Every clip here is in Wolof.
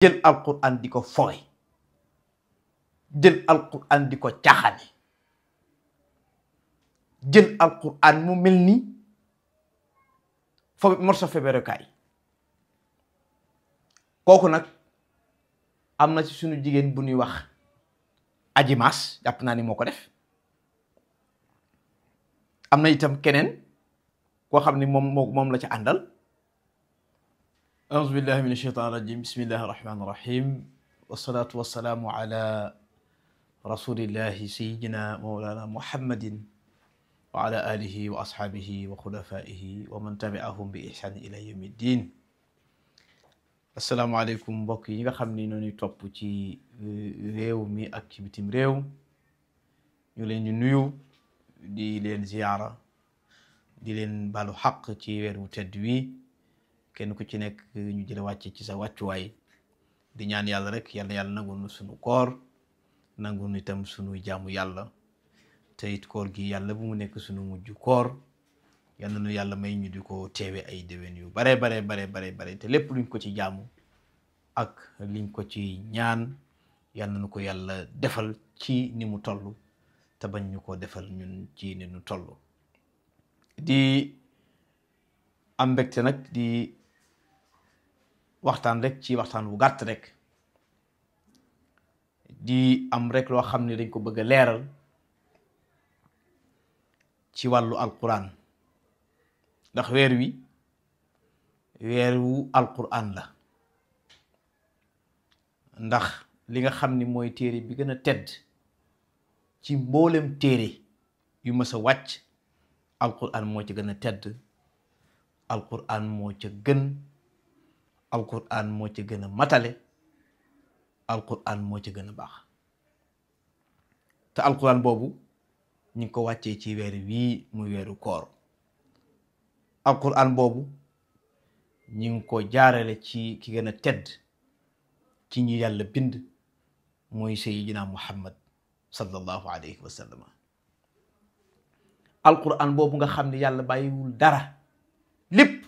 jël alquran di ko fowe jël alquran di ko caaxaane jël alquran mu mel ni fo morso feberukaay kooku nag am na ci suñu jigéen bu ñuy wax Aji Maas jàpp naa ni moo ko def am na itam keneen koo xam ni moom la ci àndal. auzu billahi min ashaytan rajim bismillahi rahmani rahim wassalatu wassalamu ala rasulillahi sayyidina mawlana muhammadin wa ala alihi wa ashabihi wa xulafaihi wa man tabi'ahum bi ihsani ila yawmi ddin. asalaamaaleykum mbokk yi nga xam ni noonu topp ci réew mi ak ci bitim réew ñu leen di nuyu di leen ziyaara di leen balu xaq ci weer wu tedd wi kenn ku ci nekk ñu jële wàcce ci sa wàccuwaay di ñaan yàlla rek yàlla nangu nu sunu koor nangu nu itam sunu jaamu yàlla te it koor gi yàlla bu mu nekk sunu mujj koor yàlla nu yàlla may ñu di ko teewe ay déwén yu bare te lépp luñ ko ci jaamu ak liñ ko ci ñaan yàlla nu ko yàlla defal ci ni mu toll te bañ ñu ko defal ñun ci ni mu toll. di am mbégte nag di waxtaan rek ci waxtaan bu gàtt rek di am rek loo xam ne dañ ko bëgg a leeral ci wàllu alquran ndax weer wu alquran la ndax li nga xam ni mooy téere bi gën a tedd ci mboolem téere yu mës a wàcc alquran moo ci gën a tedd alquran moo ca gën alquran moo ca gën a matale alquran moo ca gën a baax te alquran boobu ñu ngi ko wàccee ci weer wii muy weeru koor alquran boobu ñu ngi ko jaarale ci ki gën a tedd ci ñu yàlla bind mooy sayyidina muhammad sallallahu alayhi wa sallam alquran boobu nga xam ne yàlla bàyyiwul dara lépp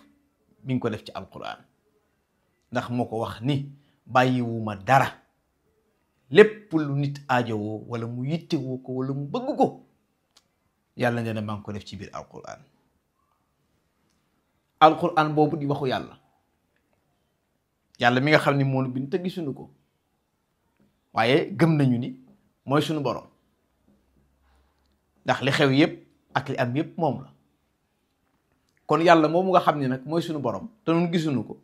mi ngi ko def ci alquran ndax moo ko wax ni bàyyiwuma dara lépp lu nit aajowoo wala mu yittewoo ko wala mu bëgg ko yàlla nee na maa ngi ko def ci biir alquran alquran boobu di waxu yàlla mi nga xam ni moo nu bind te gisuñu ko waaye gëm nañu ni mooy suñu borom ndax li xew yépp ak li am yépp moom la kon yàlla moomu nga xam ni nag mooy suñu borom te ñun gisuñu ko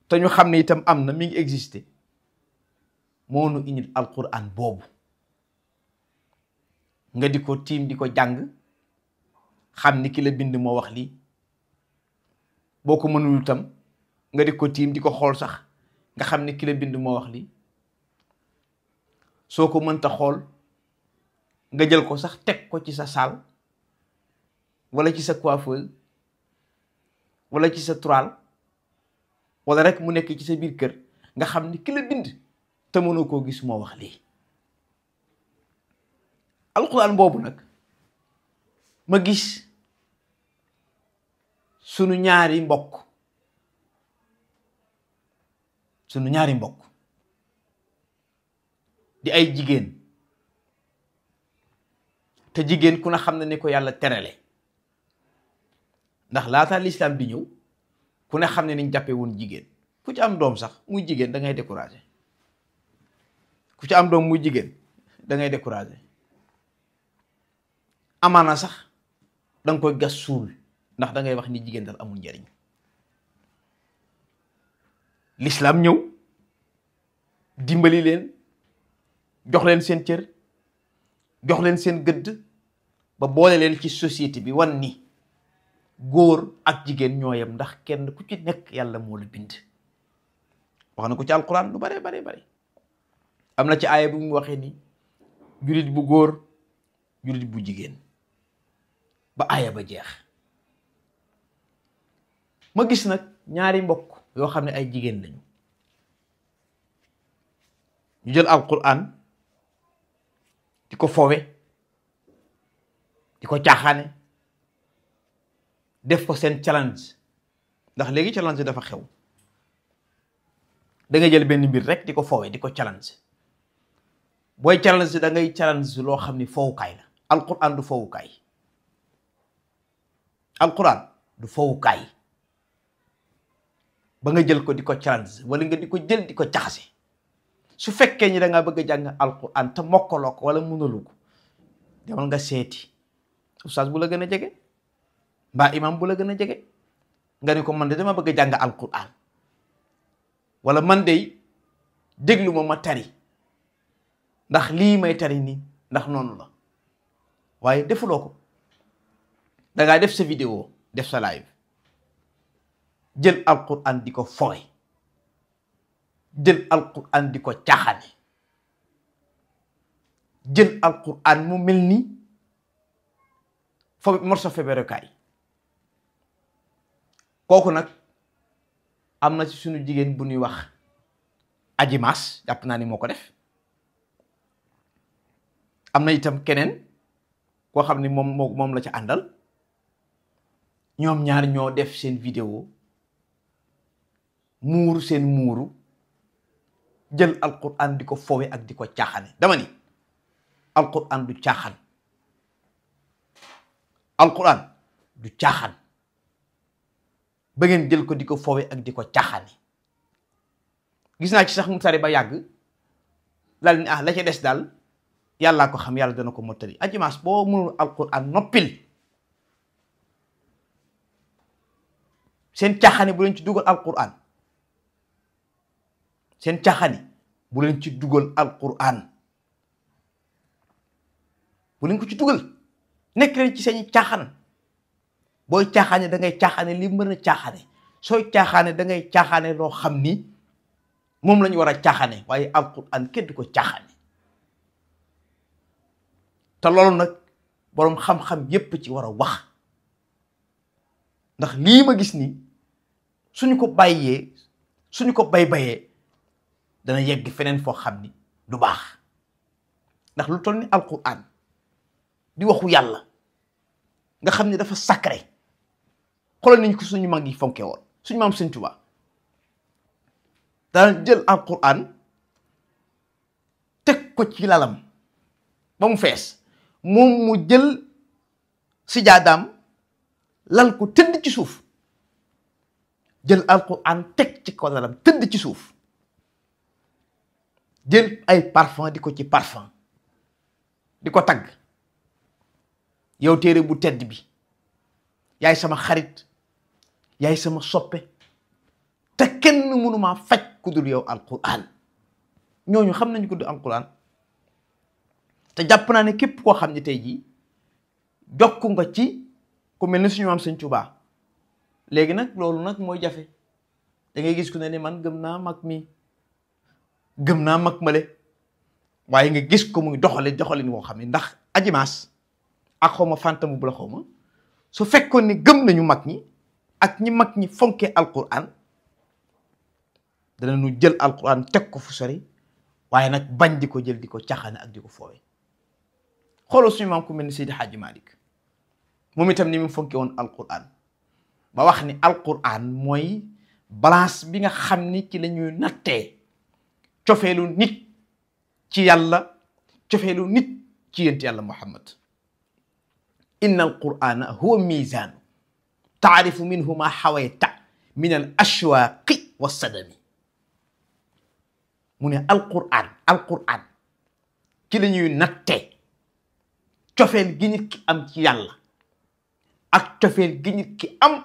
te ñu xam ne itam am na mi ngi existé moo nu indil alquran boobu nga di ko tiim di ko jàng xam ni ki la bind moo wax lii boo ko mënul itam nga di ko tiim di ko xool sax nga xam ni ki la bind moo wax lii soo ko mënta xool nga jël ko sax teg ko ci sa salle wala ci sa coiffeuse wala ci sa toile wala rek mu nekk ci sa biir kër nga xam ni ki la bind te mënoo koo gis moo wax lii alquran boobu nag ma gis sunu ñaari mbokk di ay jigéen te jigéen ku na xam ne ni ko yàlla terale ndax laata lislaam di ñëw ku ne xam ne niñ jàppee woon jigéen ku ci am doom sax muy jigéen da ngay découragé ku ci am doom muy jigéen da ngay découragé amaana sax da nga koy gas suul ndax da ngay wax ni jigéen dal amul njariñ lislaam ñëw dimbali leen jox leen seen cër jox leen seen gëdd ba boole leen ci société bi wan ni góor ak jigéen ñoo yem ndax kenn ku ci nekk yàlla moo la bind wax na ko ci alquran lu bare am na ci aaya bu mu waxee ni jullit bu góor jullit bu jigéen ba aaya ba jeex ma gis nag ñaari mbokk yoo xam ne ay jigéen lañu ñu jël alquran di ko fowe di ko caaxaane def ko seen challenge ndax léegi challenge dafa xew da nga jël benn mbir rek di ko foowee di ko challenge booy challenge da ngay challenge loo xam ni foowukaay la. alquran du foowukaay, alquran du foowukaay ba nga jël ko di ko challenge wala nga di ko jël di ko jaxase. su fekkee ni da ngaa bëgg a jàng alquran te mokkaloo ko wala mënalu ko demal nga seeti oustaz bu la gën a jege mbaa imam bu la gën a jege nga ni ko man de dama bëgg a jàng alquran wala man de déglu ma tari ndax lii may tari nii ndax noonu la. waaye defuloo ko da ngaa def sa vidéo def sa live jël alquran di ko fowe jël alquran di ko caaxaane jël alquran mu mel ni fo morso feberokaay. kooku nag am na ci suñu jigéen bu ñuy wax Aji Maas jàpp naa ni moo ko def. am na itam keneen koo xam ni moom la ci àndal ñoom ñaar ñoo def seen vidéo muuru seen muuru jël alquran di ko fowe ak di ko caaxaane. dama ni alquran du caaxaan, alquran du caaxaan ba ngeen jël ko di ko fowe ak di ko caaxaane. gis naa ci sax mu tari ba yàgg daal ni la ca des daal yàllaa ko xam, yàlla dana ko mottali. Aji Maas boo mënul alquran noppil. seen caaxaane bu leen ci dugal alquran, seen caaxaane bu leen ci dugal alquran, bu leen ko ci dugal. nekk leen ci seen caaxaan. booy caaxaane da ngay caaxaane li mën a caaxaane. sooy caaxaane da ngay caaxaane loo xam ni moom la ñu war a caaxaane, waaye alquran kenn du ko caaxaane. te loolu nag boroom xam-xam yépp ci war a wax, ndax lii ma gis ni suñu ko bàyyee suñu ko bayee dana yegg feneen foo xam ni du baax. ndax lu toll ni alquran di waxu yàlla nga xam ni dafa sacré. xoolal nañ ko suñu mag yi fonke woon. suñu maam Sëñ Tuubaa daan jël alquran teg ko ci lalam ba mu fees, moom mu jël sijaadaam lal ko tëdd ci suuf, jël alquran teg ci ko lalam tëdd ci suuf, jël ay parfum di ko ci parfum di ko tagg. yow téere bu tedd bi yaay sama xarit, yaay sama soppe, te kenn mënumaa faj ku dul yow alquran. ñooñu xam nañu ko du alquran. te jàpp naa ne képp koo xam ne tey jii jokku nga ci ku mel ni suñu maam Sëñ Tuubaa, léegi nag loolu nag mooy jafe. da ngay gis ku ne ni man gëm naa mag mi, gëm naa mag male, waaye nga gis ko muy doxalin woo xam ne ndax Aji Maas ak xawma fantamu bu la xawma su fekkoon ni gëm nañu mag ñi ak ñi mag ñi fonkee alquran dana ñu jël alquran teg ko fu sori, waaye nag bañ di ko jël di ko caxaane ak di ko foowe. xooloo suñu maam ku mel ni Seydi Hadji Malick moom itam ni mu fonke woon alquran ba wax ni alquran mooy balance bi nga xam ni ci la ñuy nattee cofeelu nit ci yàlla, cofeelu nit ci yent yàlla Muhammad. inna alqurana huwa mizaanu taarifu minhu ma xawayta min al ashwaaqi wa sadami. mu ne alquran ci la ñuy nattee cofeel gi nit ki am ci yàlla ak cofeel gi nit ki am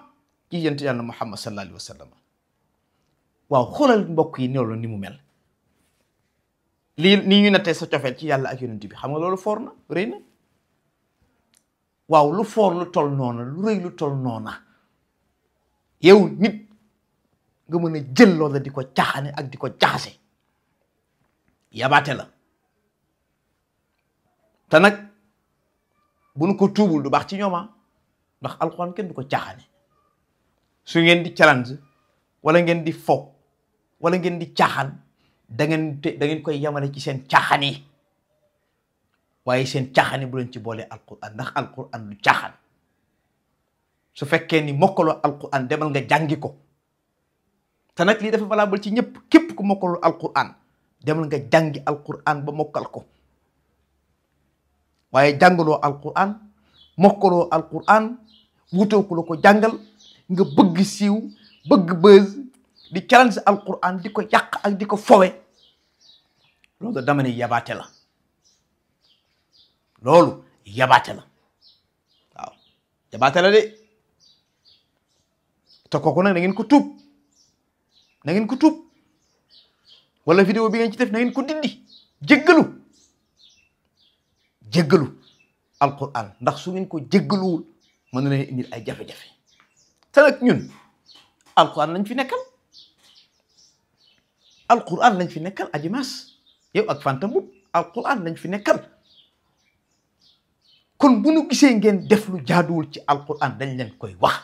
ci yent yàlla Muhammad sallallahu alayhi wa sallam. waaw xoolal mbokk yi loolu ni mu mel. lii ni ñu nattee sa cofeel ci yàlla ak yonent bi, xam nga loolu foor na rëy na. waaw lu foor lu tol noona, lu rëy lu tol noona, yow nit nga mën a jël loola di ko caaxaane ak di ko jaxase, yabaate la. te nag bu nu ko tuubul du baax ci ñooma, ndax alxuraan kenn du ko caaxaane. su ngeen di challenge wala ngeen di fo wala ngeen di caaxaan da ngeen koy yamale ci seen caaxaan yi, waaye seen caaxaan yi bu leen ci boole alquran, ndax alquran du caaxaan. su fekkee ni mokkaloo alquran demal nga jàngi ko, te nag lii dafa valable ci ñëpp. képp ku mokkalul alquran demal nga jàngi alquran ba mokkal ko. waaye jàngaloo alquran mokkaloo alquran wutoo ku la ko jàngal nga bëgg siiw bëgg buzz di challenge alquran di ko yàq ak di ko fowe loolu dama ne yabaate la. loolu yabaate la waaw yabaate la de te kooku nag na ngeen ko tuub na ngeen ko tuub wala vidéo bi ngeen ci def na ngeen ko dindi jéggalu alquran ndax su ngeen ko jéggaluwul mën na leen indil ay jafe-jafe te nag ñun alquran lañ fi nekkal alquran lañ fi nekkal Adji Mass yow ak Fanta Mboup alquran lañ fi nekkal kon bu nu gisee ngeen def lu jaaduwul ci alquran dañ leen koy wax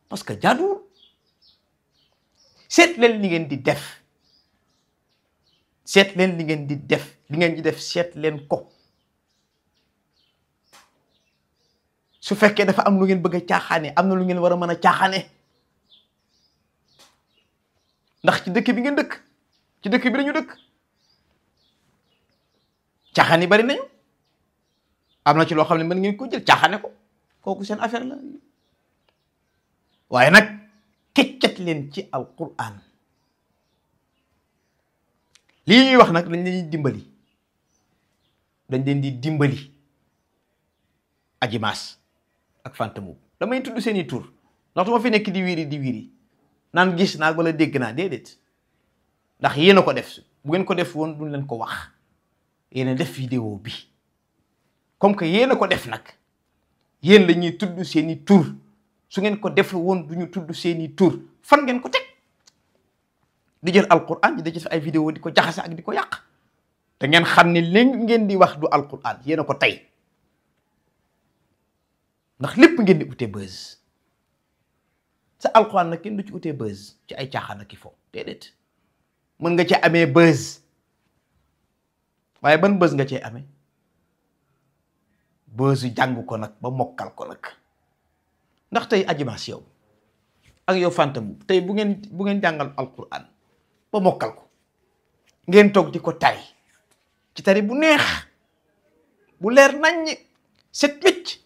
parce que jaaduwul seet leen li ngeen di def seet leen li ngeen di def seet leen ko su fekkee dafa am lu ngeen bëgg a caaxaane am na lu ngeen war a mën a caaxaane ndax ci dëkk bi ngeen dëkk ci dëkk bi lañu dëkk caaxaan yi bari nañu am na ci loo xam ne mën ngeen ko jël caaxaane ko kooku seen affaire la waaye nag keccat leen ci alquran lii ñuy wax nag dañ leen di dimbali Adji Mass ak Fanta Mboup damay tudd seeni tur ndax du ma fi nekk di wiiri naan gis naa wala dégg naa déedéet ndax yéen a ko def bu ngeen ko def woon duñ leen ko wax yéen a def vidéo bi comme que yéen a ko def nag yéen la ñuy tudd seeni tur su ngeen ko def woon duñu tudd seeni tur fan ngeen ko teg di jël alquran di def ay vidéo di ko jaxase ak di ko yàq te ngeen xam ne li ngeen di wax du alquran yéen a ko tey ndax lépp ngeen di utee buzz sa alquran nag kenn du ci utee buzz ci ay caaxaan ak i fo déedéet mën nga ci amee buzz waaye ban buzz nga cee amee buzz jàng ko nag ba mokkal ko nag ndax tey Adji Mass yow ak yow Fanta Mboup tey bu ngeen jàngal alquran ba mokkal ko ngeen toog di ko tari ci tari bu neex bu leer naññ set wecc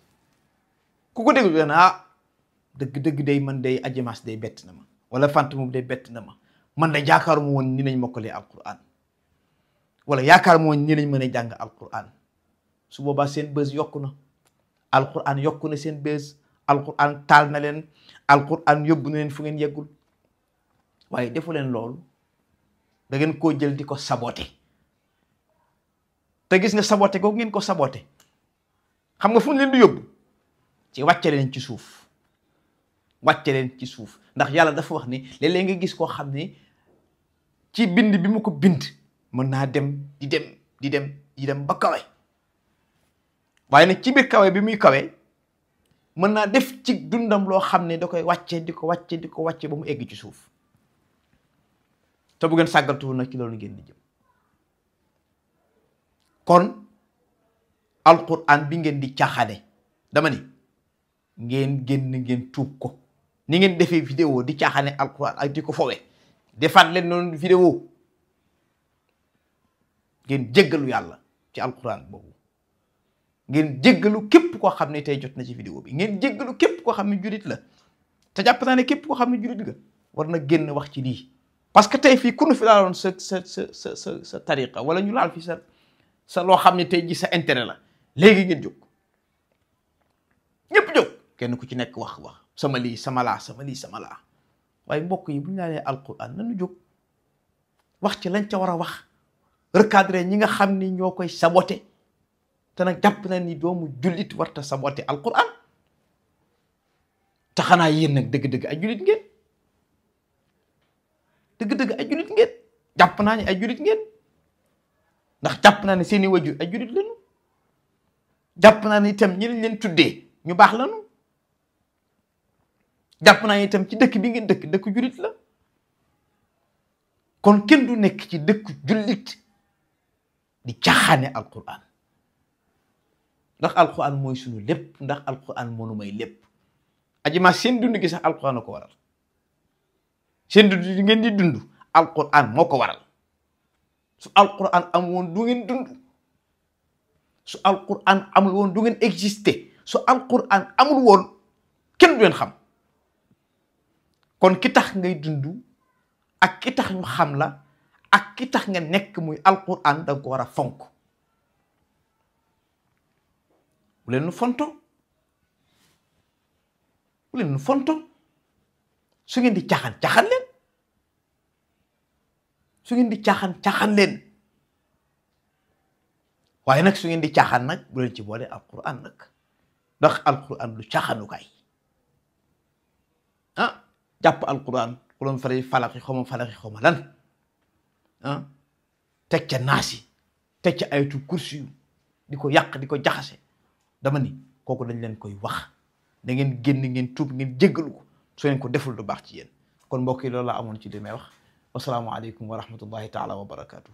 ku ko déglu dana dëgg day man day Adji Mass day bett na ma wala Fanta Mboup day bett na ma man da yaakaaruma woon ni nañ mokkalee alquran wala yaakaaruma woon ni nañ mën a jàng alquran su boobaa seen bës yokku na alquran yokku na seen bës alquran taal na leen alquran yóbbu na leen fu ngeen yeggul waaye defu leen loolu da ngeen koo jël di ko saboté te gis nga saboté googu ngeen ko saboté xam nga fu leen di yóbbu ci wàcce leen ci suuf ndax yàlla dafa wax ni léeg-léeg nga gis koo xam ne ci bind bi mu ko bind mën naa dem di dem ba kawe waaye nag ci biir kawe bi muy kawe mën naa def ci dundam loo xam ne da koy wàcce di ko wàcce ba mu egg ci suuf te bu ngeen sàggaltuwul nag ci loolu ngeen di jëm kon alquran bi ngeen di caaxaane dama ni ngeen tuub ko ni ngeen defee vidéo di caaxaane alquran ak di ko fowe defaat leen noonu vidéo ngeen jéggalu yàlla ci alquran boobu ngeen jéggalu képp koo xam ne tey jot na ci vidéo bi ngeen jéggalu képp koo xam ne jurit la te jàpp naa ne képp koo xam ne jurit nga war na génn wax ci lii parce que tey fii ku nu fi laaloon sa tariqa wala ñu laal fi sa loo xam ne tey ji sa intérêt la léegi ngeen jóg ñëpp jóg kenn ku ci nekk wax sama lii sama laa waaye mbokk yi bu ñu laalee alquran nanu jóg wax ci lañ ca war a wax recadrer ñi nga xam ni ñoo koy saboté te nag jàpp na ni doomu jullit warta saboté alquran te xanaa yéen nag dëgg-dëgg ay jullit ngeen jàpp naa ne ay jullit ngeen ndax jàpp naa ne seeni wajur ay jullit lañu jàpp naa ne itam ñi leen tuddee ñu baax lañu jàpp naa ne itam ci dëkk bi ngeen dëkk jullit la kon kenn du nekk ci dëkk jullit di caaxaane alquran ndax alquran mooy sunu lépp ndax alquran moo nu may lépp aji ma seen dund gi sax alquran ko waral seen dund gi ngeen di dund alquran moo ko waral su alquran am woon du ngeen dund su alquran amul woon du ngeen exister su alquran amul woon kenn du leen xam kon ki tax ngay dund ak ki tax ñu xam la ak ki tax nga nekk muy alquran da nga ko war a fonk bu leen nu fonto bu leen nu fonto su ngeen di caaxaan leen su ngeen di caaxaan leen waaye nag su ngeen di caaxaan nag bu leen ci boole alquran nag ndax alquran lu caaxaanukaay jàpp alquran ku doon fari falaxi xawma lan teg ca naasi teg ca ayatul kursi di ko yàq di ko jaxase dama ni kooku dañ leen koy wax da ngeen génn ngeen tuub ngeen jéggalu ko su ngeen ko deful du baax ci yéen kon mbokk yi loolu la amoon ci li may wax wasalaamu aleykum wa rahmatullahi taala wa barakatuh